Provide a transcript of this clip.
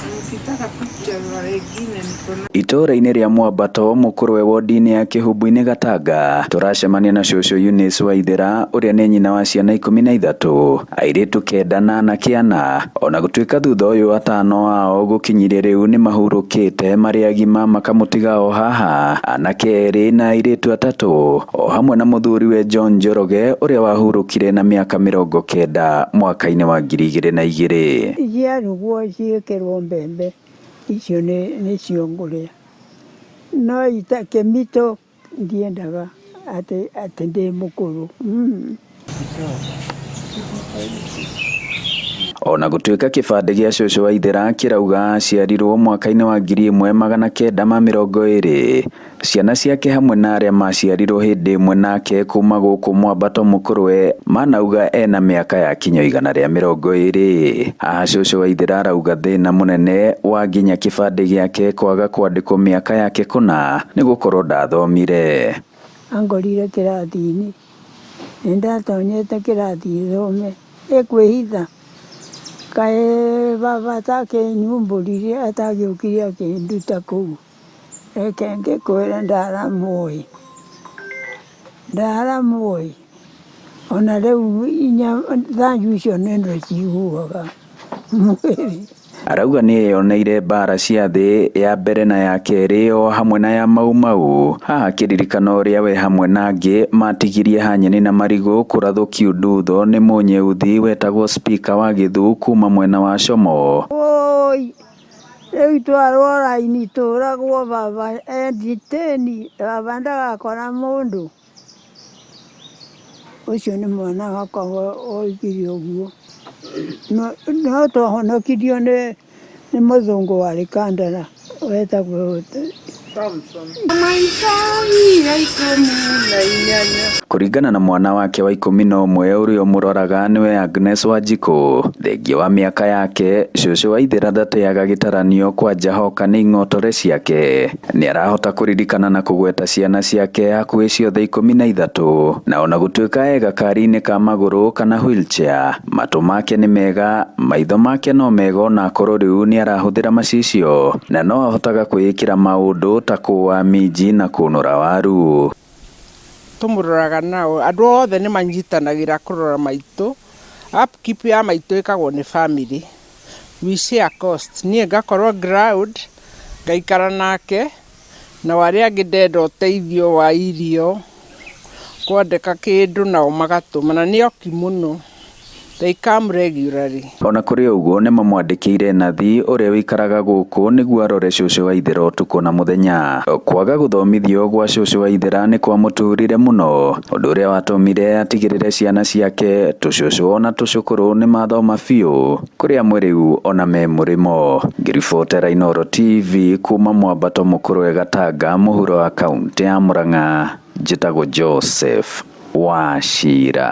Ukitaka picha wengine niko na Itũũra-inĩ rĩa Mwambato mũkũrwe wodi-inĩ ya Kĩhumbu-inĩ Gatanga tũracemania na cũcũ Eunice Waithera ũrĩa nĩ nyina wa ciana 13, airĩtu 9 na anake 4. Ona gũtuĩka thutha ũyũ atano ao gũkinyirie rĩu nĩ mahurũkĩte marĩ agima makamũtiga o haha, anake 2 na airĩtu 3 o hamwe na mũthuriwe John Njoroge ũrĩa wahurũkire na mĩaka 90 mwaka-inĩ wa 2002. Ciarugwo ciĩkĩrwo mbembe icio nĩcio ngũrĩa, no kĩmitũ ndiendaga atĩ ndĩ mũkũrũ. Ona gũtuĩka kĩbandĩ gĩa cũcũ Waithera kĩrauga aciarirwo mwaka-inĩ wa 1920, ciana ciake hamwe na arĩa maciarirwo hĩndĩ ĩmwe nake kuma gũkũ Mwambato mũkũrwe manauga ena mĩaka ya kinya 120. Haha cũcũ Waithera arauga thĩna mũnene wa nginya kĩbandĩ gĩake kwaga kwandĩkwo mĩaka yake kũna nĩ gũkorwo ndathomire. Angorire kĩrathi-inĩ, nĩ ndatonyete kĩrathi thome, ĩkwĩhitha kaĩ baba atakĩnyumbũrire atagĩũkire akĩnduta kũu, reke ngĩkwĩre ndaramũĩ, ndaramũĩ, ona rĩu inya thanju icio nĩ ndĩciguaga mwĩrĩ. Arauga nĩ eyoneire mbara cia thĩ ya mbere na ya kerĩ o hamwe na ya Mau Mau. Haha akĩririkana ũrĩa we hamwe na angĩ matigirie hanyeni na marigũ kũrathũkio ndutho nĩ mũnyeuthi wetagwo Spika wa Gĩthuu kuma mwena wa Como. Oi, rĩu twarwo raini tũragwo baba enditĩni, baba ndagakora mũndũ. Ũcio nĩ mwana wakwa woigire ũguo. No twahonokirio nĩ mũthũngũ warĩ Kandara wetagwo Thompson. Maica 18. Kũringana na mwana wake wa 11 ũrĩa ũmũroraga nĩwe Agnes Wanjikũ, thengia wa mĩaka yake, cũcũ Waithera ndateaga gĩtaranio kwanja hoka nĩ ing'otore ciake. Nĩ arahota kũririkana na kũgweta ciana ciake hakuhĩ ciothe 13, na ona gũtuĩka e gakari-inĩ ka magũrũ kana wheelchair, matũ make nĩ mega, maitho make no mega ona akorwo rĩu nĩ arahũthĩra macicio, na no ahotaga kwĩĩkĩra maũndũ ta kũũa minji na kũnũra waru. Tũmũroraga nao andũ othe nĩ manyitanagĩra kũrora maitũ, upkeep ya maitũ ĩkagwo nĩ family, we share cost, niĩ ngakorwo ground ngaikara nake, nao arĩa angĩ ndenda ũteithio wa irio, kwandĩka kĩndũ nao magatũma, na nĩ oki mũno, they come regularly. Ona kũrĩ ũguo nĩ mamwandĩkĩire nathi ũrĩa ũikaraga gũkũ nĩguo arore cũcũ Waithera ũtukũ na mũthenya. Kwaga gũthomithio gwa cũcũ Waithera nĩ kwamũturire mũno, ũndũ ũrĩa watũmire atigĩrĩre ciana ciake tũcũcũ ona tũcũkũrũ nĩ mathoma biũ, kũrĩ amwe rĩu ona me mũrĩmo. Ngĩribotera Inooro TV kuma Mwambato mũkũrwe Gatanga mũhuro wa kaũntĩ ya Murang'a, njĩtagwo Joseph Wachira.